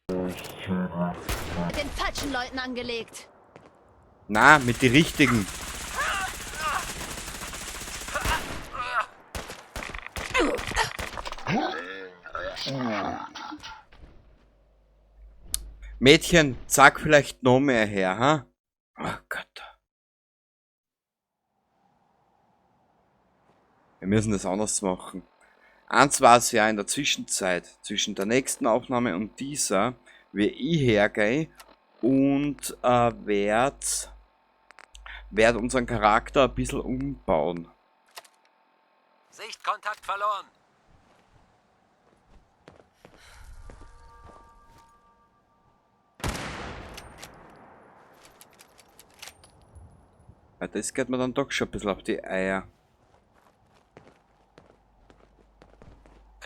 Mit den falschen Leuten angelegt. Na, mit den richtigen. Mädchen, sag vielleicht noch mehr her, ha? Oh Gott. Wir müssen das anders machen. Eins war es ja in der Zwischenzeit, zwischen der nächsten Aufnahme und dieser, wie ich hergehe und werd unseren Charakter ein bisschen umbauen. Sichtkontakt verloren. Ja, das geht mir dann doch schon ein bisschen auf die Eier.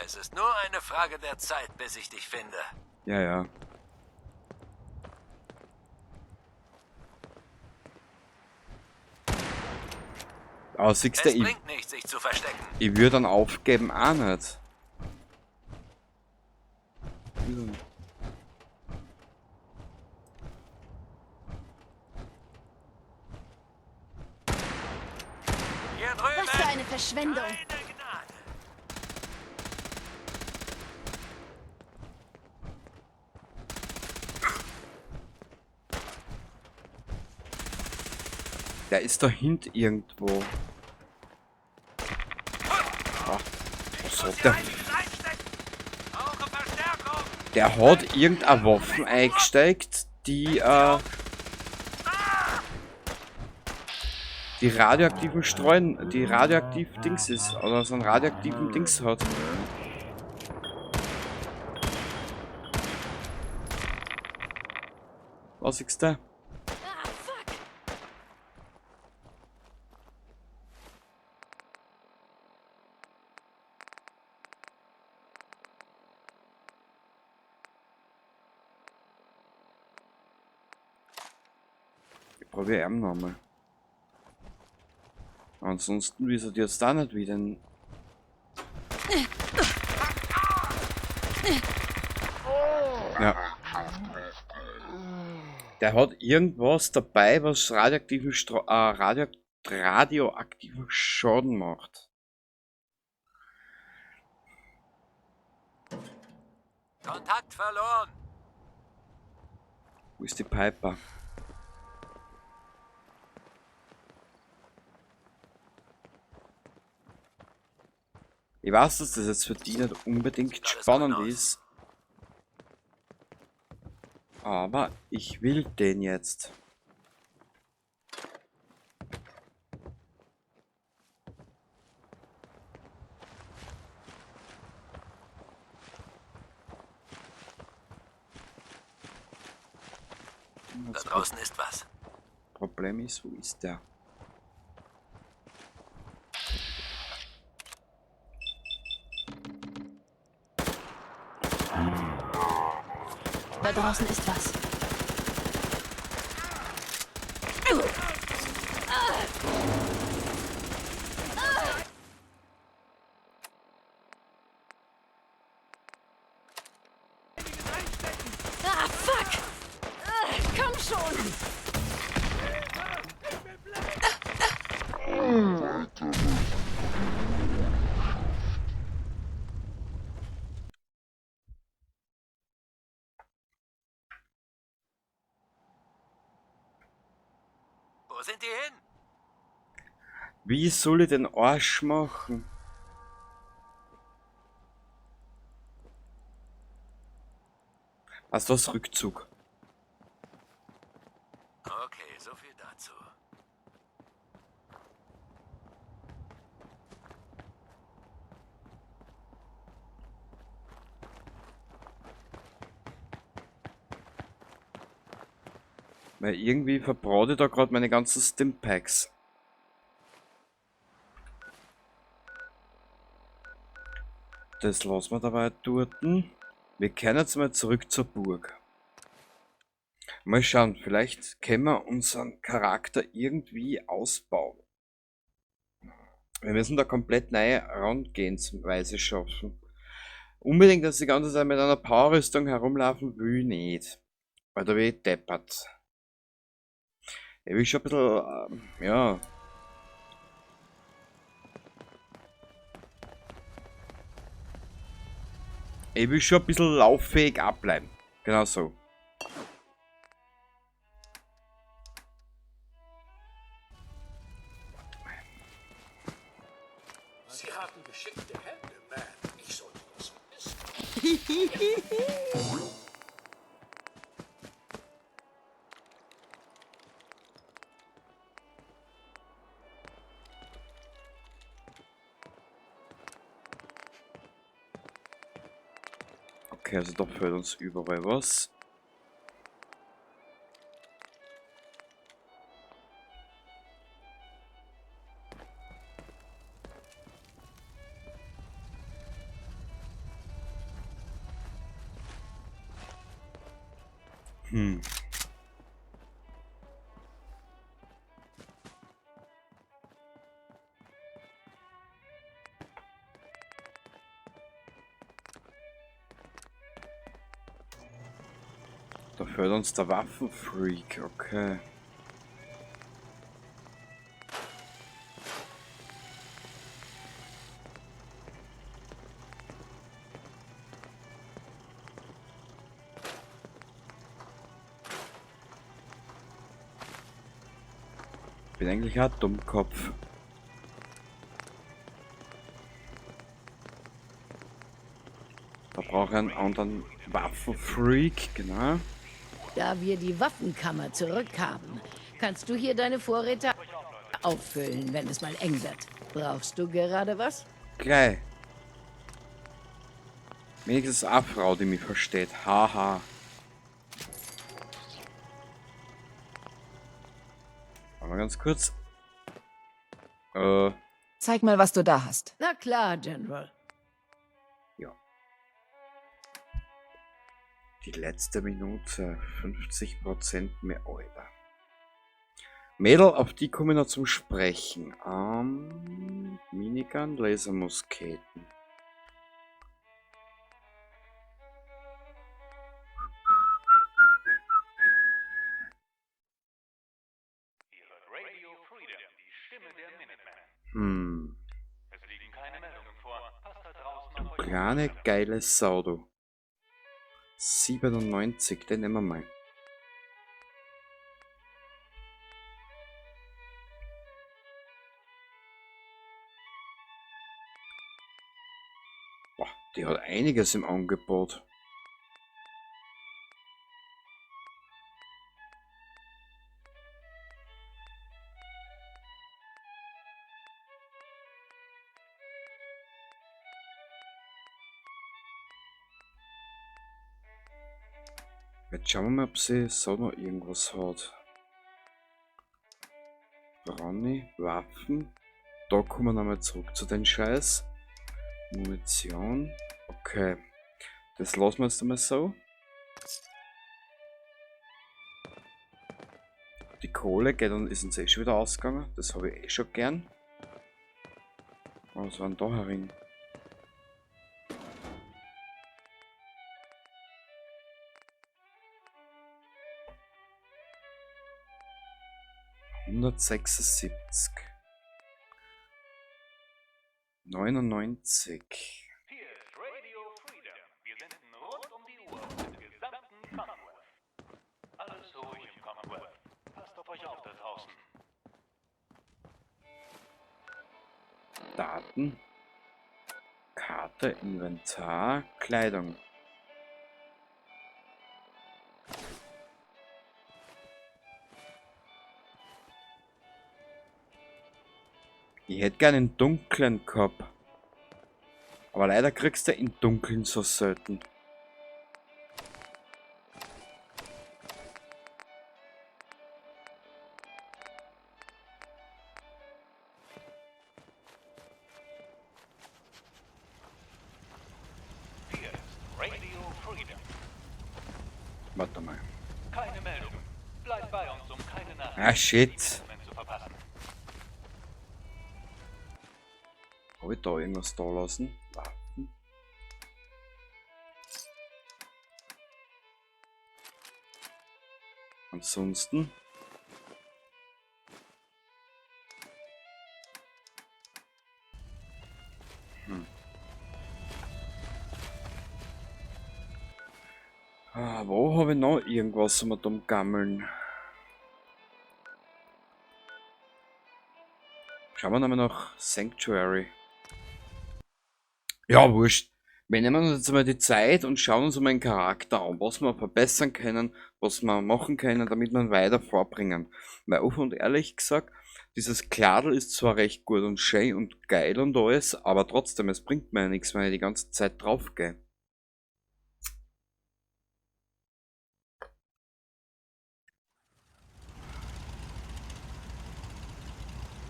Es ist nur eine Frage der Zeit, bis ich dich finde. Ja, ja. Aber siehst du, Es bringt nichts, sich zu verstecken. ich würde dann aufgeben auch nicht. Hier drüben. Was für eine Verschwendung. Keine Gnade. Der ist da hinten irgendwo. Ach, was hat der? Der hat irgendeine Waffe eingesteckt, die radioaktiven Streuen, die radioaktiv Dings ist, oder so einen radioaktiven Dings hat. Was ist da? Ah, fuck. Ich probiere ihn nochmal. Ansonsten wieso die jetzt da nicht wieder. Ja. Der hat irgendwas dabei, was radioaktiven Schaden macht. Kontakt verloren. Wo ist die Piper? Ich weiß, dass das jetzt für die nicht unbedingt Alles spannend gut aus. ist. Aber ich will den jetzt. Da draußen ist was. Problem ist, wo ist der? Da draußen ist was. Ah, fuck! Komm schon! Wo sind die hin? Wie soll ich den Arsch machen? Was ist Rückzug? Okay, so viel dazu. Weil irgendwie verbrate ich da grad meine ganzen Stimpacks. Das lassen wir dabei dort. Wir kehren jetzt mal zurück zur Burg. Mal schauen, vielleicht können wir unseren Charakter irgendwie ausbauen. Wir müssen da komplett neue Herangehensweise schaffen. Unbedingt, dass die ganze Zeit mit einer Powerrüstung herumlaufen will ich nicht. Weil da bin ich deppert. Ich will schon ein bisschen, ja. Ich will schon ein bisschen lauffähig abbleiben. Genau so. Sie haben geschickte Hände, Man. Ich sollte das wissen. Okay, also da fehlt uns überall was. Da fehlt uns der Waffenfreak, okay. Bin eigentlich auch Dummkopf. Da brauche ich einen anderen Waffenfreak, genau. Da wir die Waffenkammer zurückhaben, kannst du hier deine Vorräte auffüllen, wenn es mal eng wird. Brauchst du gerade was? Gleich. Wenigstens eine Frau, die mich versteht. Haha. Aber ganz kurz. Zeig mal, was du da hast. Na klar, General. Ja. Die letzte Minute. 50% mehr, Alter. Mädel, auf die komme ich noch zum Sprechen. Minigun, Lasermusketen. Du kleine geile Sau, du. 97, den nehmen wir mal. Boah, die hat einiges im Angebot. Jetzt schauen wir mal, ob sie so noch irgendwas hat. Ronny, Waffen. Da kommen wir nochmal zurück zu den Scheiß. Munition. Okay. Das lassen wir jetzt einmal so. Die Kohle geht und ist uns eh schon wieder ausgegangen. Das habe ich eh schon gern. Was war denn da herin? 176. 99. Hier ist Radio Freedom. Wir senden rund um die Uhr im gesamten Commonwealth. Alles ruhig im Commonwealth. Passt auf euch auf da draußen. Daten. Karte, Inventar, Kleidung. Ich hätte gerne einen dunklen Kopf. Aber leider kriegst du im Dunkeln so selten. Hier ist Radio Freedom. Warte mal. Keine Meldung. Bleib bei uns, um keine Nachrichten Ah, shit. zu verpassen. Hab ich da irgendwas da lassen? Waffen. Ansonsten. Ah, wo habe ich noch irgendwas mit dem Gammeln? Schauen wir nochmal nach Sanctuary. Ja, wurscht. Wir nehmen uns jetzt mal die Zeit und schauen uns mal den Charakter an, was wir verbessern können, was wir machen können, damit wir ihn weiter vorbringen. Weil offen und ehrlich gesagt, dieses Kladel ist zwar recht gut und schön und geil und alles, aber trotzdem, es bringt mir ja nichts, wenn ich die ganze Zeit drauf gehe.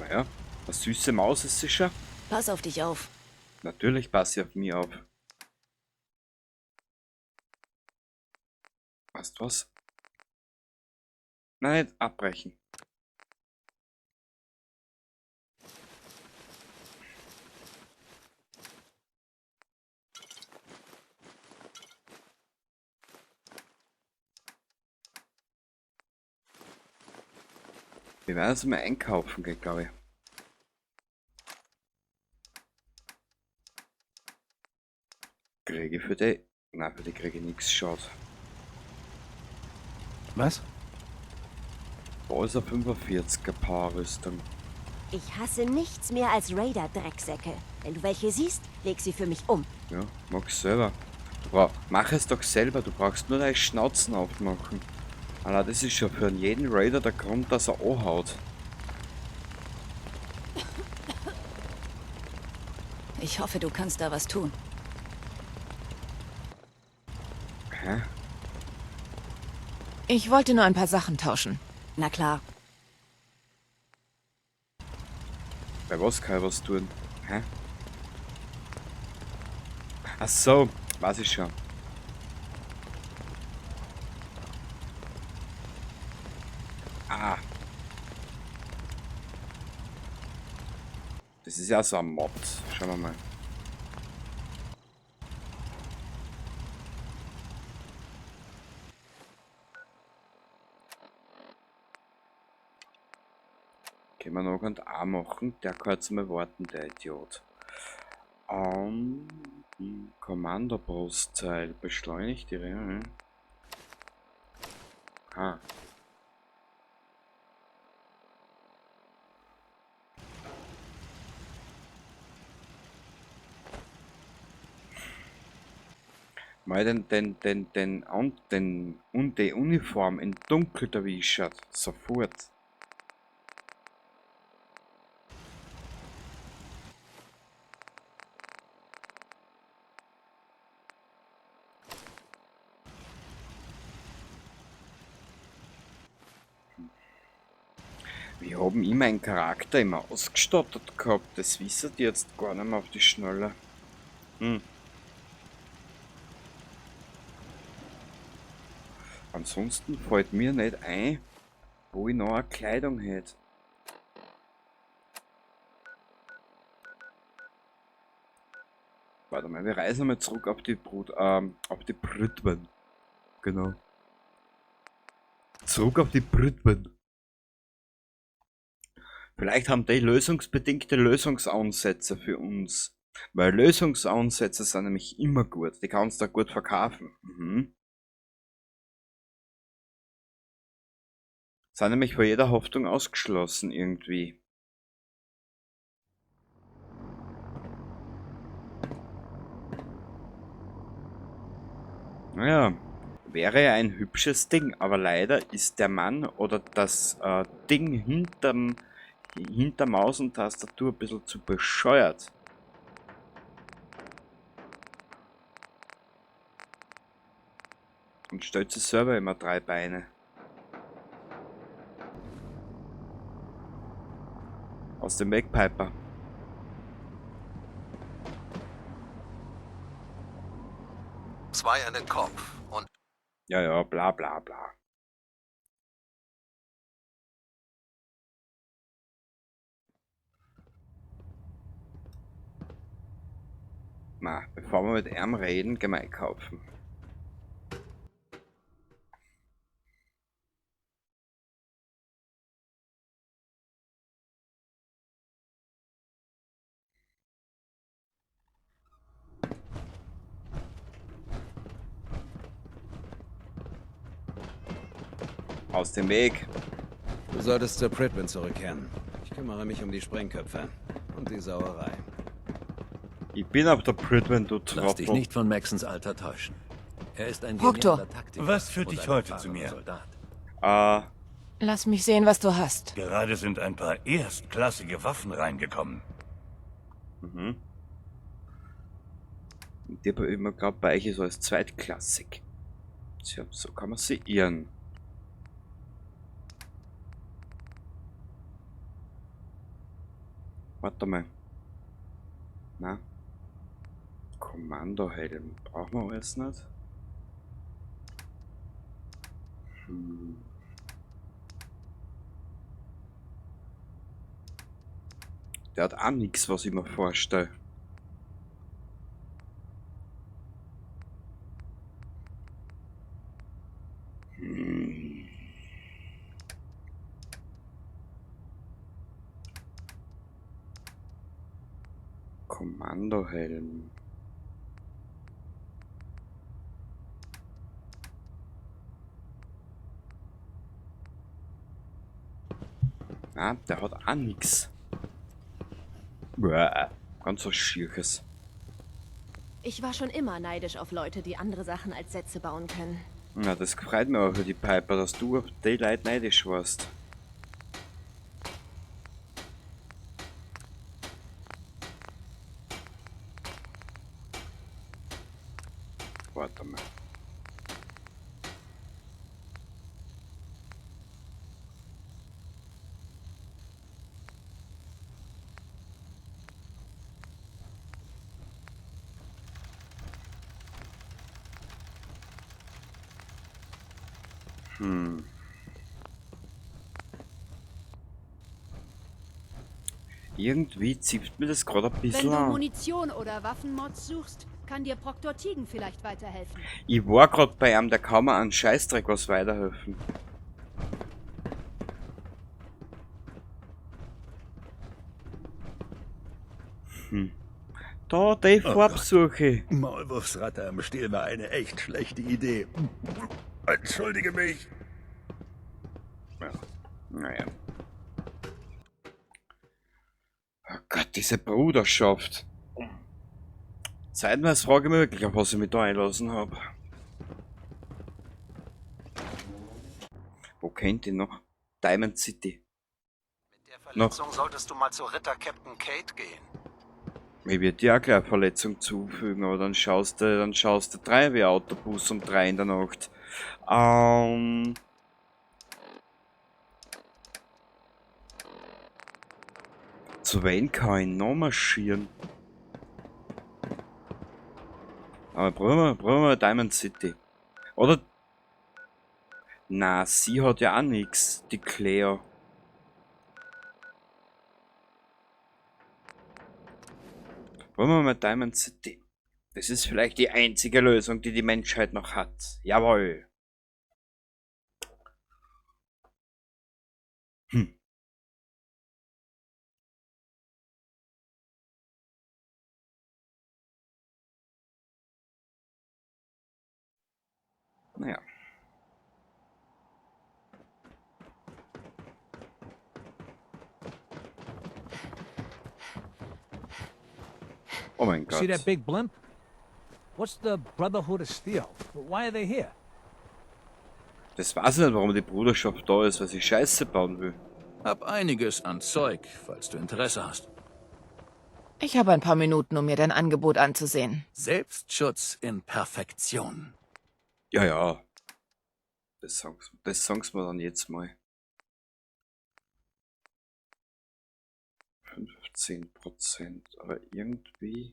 Naja, eine süße Maus ist sicher. Pass auf dich auf. Natürlich passe ich auf mich auf. Weißt du was? Nein, nicht abbrechen. Wir werden jetzt mal einkaufen gehen, glaube ich. Kriege ich für die? Nein, für die kriege ich nichts. Schaut. Was? Da ist eine 45er Power-Rüstung. Ich hasse nichts mehr als Raider-Drecksäcke. Wenn du welche siehst, leg sie für mich um. Ja, mach's selber. Mach es doch selber, du brauchst nur deine Schnauzen aufmachen. Alter, das ist schon für jeden Raider der Grund, dass er anhaut. Ich hoffe, du kannst da was tun. Hä? Ich wollte nur ein paar Sachen tauschen. Na klar. Bei was kann ich was tun? Hä? Ach so, weiß ich schon. Ah. Das ist ja so ein Mod. Schauen wir mal. Können wir noch und A machen. Der kann jetzt mal warten, der Idiot. Kommandobrustteil beschleunigt die Rennen. Ah. Mal die Uniform in dunkel erwischt. Sofort. Wir haben immer einen Charakter immer ausgestattet gehabt, das wissen die jetzt gar nicht mehr auf die Schnelle. Ansonsten fällt mir nicht ein, wo ich noch eine Kleidung hätte. Warte mal, wir reisen mal zurück auf die Brut, auf die Prydwen. Genau. Zurück auf die Prydwen. Vielleicht haben die lösungsbedingte Lösungsansätze für uns. Weil Lösungsansätze sind nämlich immer gut. Die kannst du auch gut verkaufen. Mhm. Sind nämlich vor jeder Haftung ausgeschlossen irgendwie. Naja, wäre ja ein hübsches Ding, aber leider ist der Mann oder das Ding hinter Maus und Tastatur ein bisschen zu bescheuert. Und stellt sich selber immer drei Beine. Aus dem Weg, Piper. Zwei an den Kopf und... Ja, ja, bla bla bla. Na, bevor wir mit ihm reden, gehen wir einkaufen. Aus dem Weg. Du solltest zu Pridwin zurückkehren. Ich kümmere mich um die Sprengköpfe und die Sauerei. Ich bin auf der Pridwin, du Lass dich Trottel. nicht von Maxons Alter täuschen. Er ist ein Proctor. genialer Taktiker Was führt und dich ein heute zu erfahrener mir? Soldat. Lass mich sehen, was du hast. Gerade sind ein paar erstklassige Waffen reingekommen. Mhm. Und die habe ich immer gerade bei euch so als zweitklassig. Tja, so kann man sie irren. Warte mal. Na? Kommandohelm. Brauchen wir alles nicht? Hm. Der hat auch nichts, was ich mir vorstelle. Hm. Kommandohelm. Ah, der hat auch nix. Bäh, ganz was Schierches. Ich war schon immer neidisch auf Leute, die andere Sachen als Sätze bauen können. Na, das freut mich auch für die Piper, dass du auf die Leute neidisch warst. Warte mal. Hm. Irgendwie zieht mir das gerade ein Wenn bisschen du an. Munition oder Waffenmods suchst, kann dir Proktor Teagan vielleicht weiterhelfen. Ich war gerade bei einem, der kann mir einen Scheißdreck was weiterhelfen. Hm. Da, die Oh Farbsuche. Maulwurfsratte am Stiel war eine echt schlechte Idee. Entschuldige mich. Ja. Naja. Oh Gott, diese Bruderschaft. Zeitweise frage ich mich wirklich, auf was ich mich da einlassen habe. Wo kennt ihr noch? Diamond City. Mit der Verletzung solltest du mal zu Ritter Captain Kate gehen. Ich würde dir auch gleich eine Verletzung zufügen, aber dann schaust du drei wie Autobus um 3 in der Nacht. Zu wen kann ich noch marschieren? Aber probieren wir Diamond City. Oder? Na, sie hat ja auch nix, die Claire. Probieren wir mal Diamond City. Das ist vielleicht die einzige Lösung, die die Menschheit noch hat. Jawohl. Hm. Naja. Oh mein See Gott. that big blimp? What's the Brotherhood of Steel? Why are they here? Das weiß ich nicht, warum die Bruderschaft da ist, weil sie Scheiße bauen will. Hab einiges an Zeug, falls du Interesse hast. Ich habe ein paar Minuten, um mir dein Angebot anzusehen. Selbstschutz in Perfektion. Ja, ja. Das sag's mir dann jetzt mal. 15%, aber irgendwie...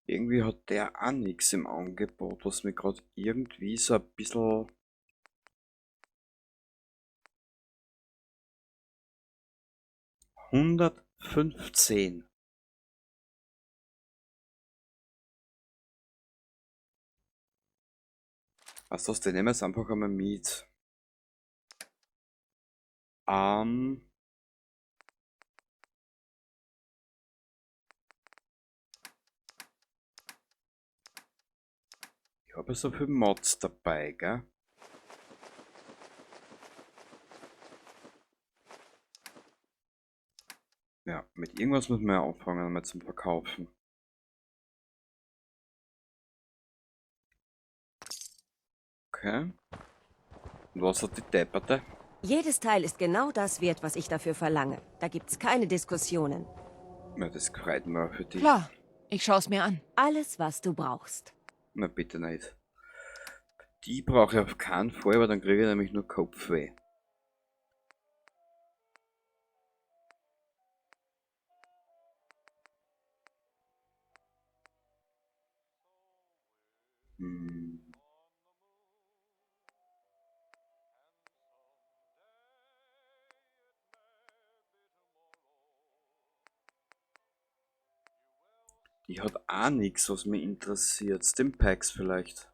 Irgendwie hat der auch nix im Angebot, was mir grad irgendwie so ein bisschen... 115. Was das, den nehmen wir jetzt einfach einmal mit. Ich habe so viel Mods dabei, gell? Ja, mit irgendwas müssen wir ja anfangen, mal zum Verkaufen. Okay. Und was hat die Depperte? Jedes Teil ist genau das wert, was ich dafür verlange. Da gibt's keine Diskussionen. Na, das freut mich auch für dich. Klar, ich schau's mir an. Alles, was du brauchst. Na bitte nicht. Die brauche ich auf keinen Fall, weil dann kriege ich nämlich nur Kopfweh. Die hat auch nix, was mich interessiert. Stimpacks vielleicht.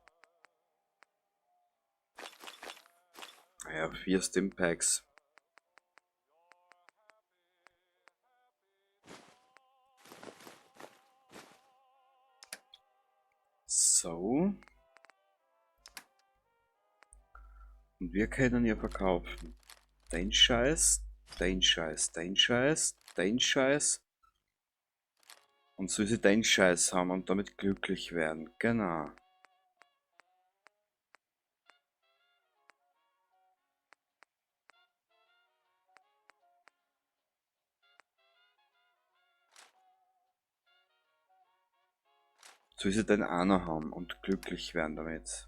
Naja, 4 Stimpacks. So. Und wir können hier verkaufen. Dein Scheiß, dein Scheiß, dein Scheiß, dein Scheiß. Und soll sie deinen Scheiß haben und damit glücklich werden. Genau. Soll sie den auch noch haben und glücklich werden damit.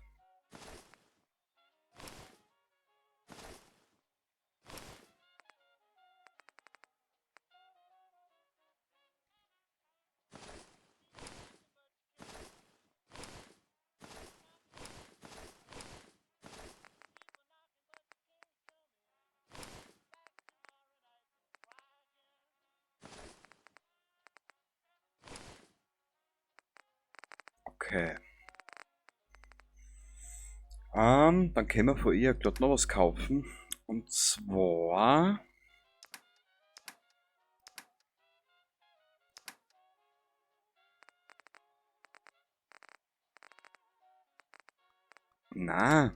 Okay. Dann können wir von ihr glatt noch was kaufen. Und zwar... Na,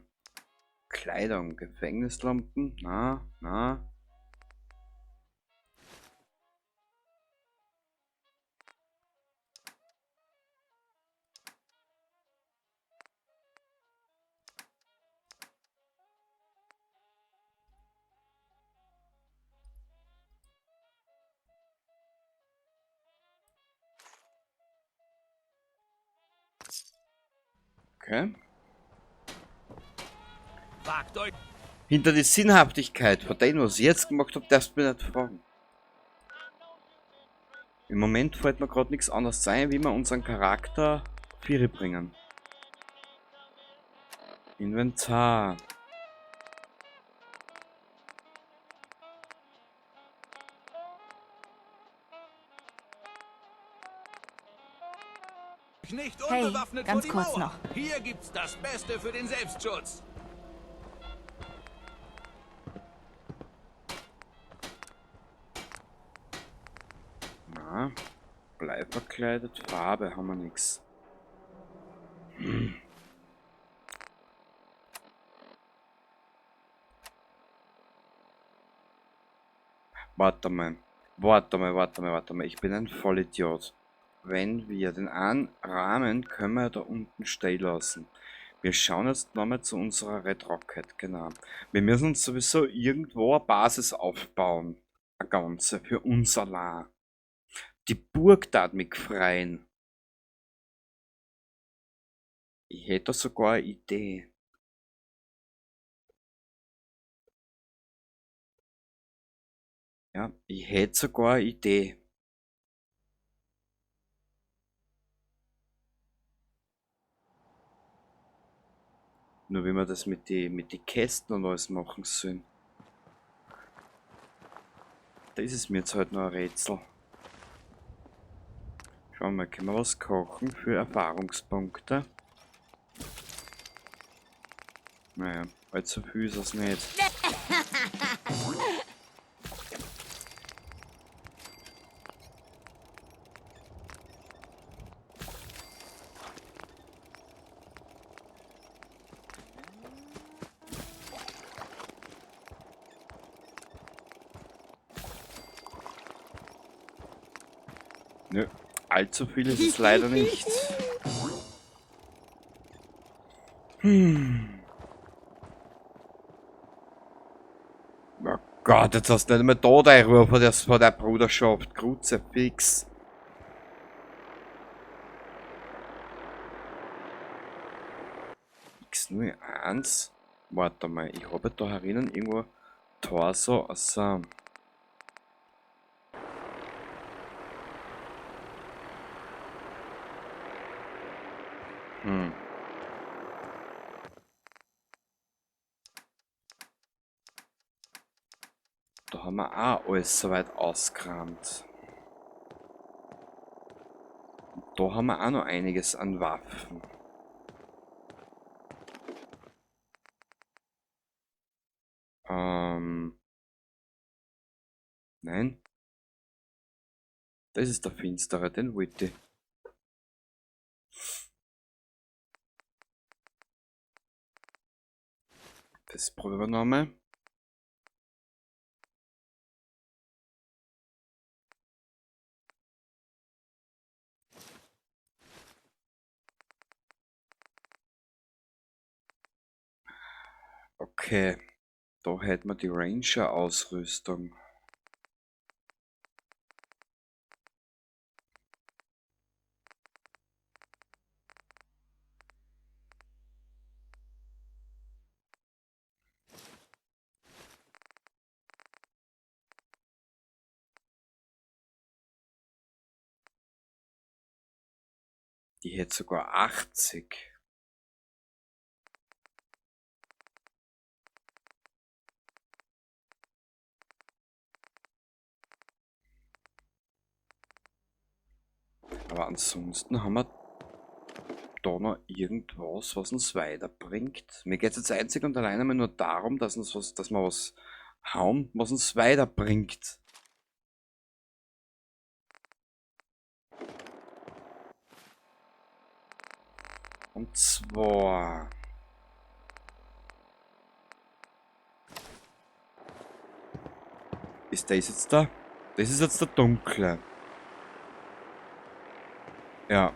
Kleidung, Gefängnislampen, na, na. Okay. Wagt euch. Hinter die Sinnhaftigkeit von dem, was ich jetzt gemacht hab, darfst du mir nicht fragen. Im Moment fällt mir grad nichts anderes ein, wie wir unseren Charakter Viere bringen. Inventar. Nicht Hey, unbewaffnet ganz vor die kurz Mauer. noch. Hier gibt's das Beste für den Selbstschutz. Na, Blei verkleidet, Farbe haben wir nix. Warte mal, warte mal, warte mal, warte mal. Ich bin ein Vollidiot. Wenn wir den einen Rahmen können wir da unten stehen lassen. Wir schauen jetzt nochmal zu unserer Red Rocket, genau. Wir müssen uns sowieso irgendwo eine Basis aufbauen. Eine ganze, für uns allein. Die Burg tat mich freien. Ich hätte da sogar eine Idee. Ja, ich hätte sogar eine Idee. Nur wie wir das mit die Kästen und alles machen sollen. Das ist mir jetzt halt noch ein Rätsel. Schauen wir mal, können wir was kochen für Erfahrungspunkte? Naja, allzu viel ist das nicht. Nö, allzu viel ist es leider nicht. Hm. Oh Gott, jetzt hast du nicht mehr da reingerufen von der Bruderschaft. Kruzifix. X01. Warte mal, ich habe da herinnen irgendwo Torso, also. Hm. Da haben wir auch alles soweit ausgeräumt. Da haben wir auch noch einiges an Waffen. Nein. Das ist der finstere, den wollte ich. Das probieren wir nochmal. Okay, da hätten wir die Ranger-Ausrüstung. Die hätte sogar 80. Aber ansonsten haben wir da noch irgendwas, was uns weiterbringt. Mir geht's jetzt einzig und allein einmal nur darum, dass uns was, dass wir was haben, was uns weiterbringt. Und zwar ist das jetzt da? Das ist jetzt der dunkle. Ja.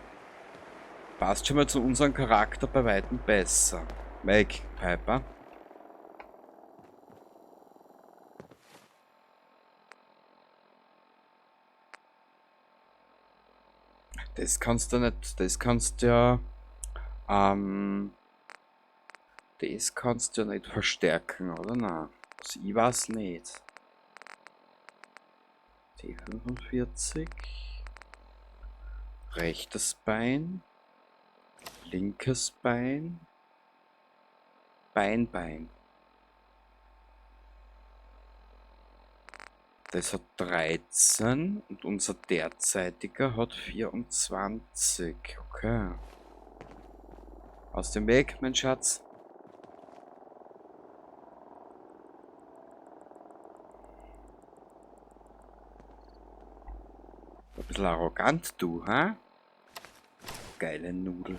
Passt schon mal zu unserem Charakter bei weitem besser. Weg, Piper. Das kannst du nicht, das kannst du ja, das kannst du ja nicht verstärken, oder? Nein. Also ich weiß nicht. T45. Rechtes Bein. Linkes Bein. Bein, Bein. Das hat 13 und unser derzeitiger hat 24. Okay. Aus dem Weg, mein Schatz. Ein bisschen arrogant, du, ha? Geile Nudel.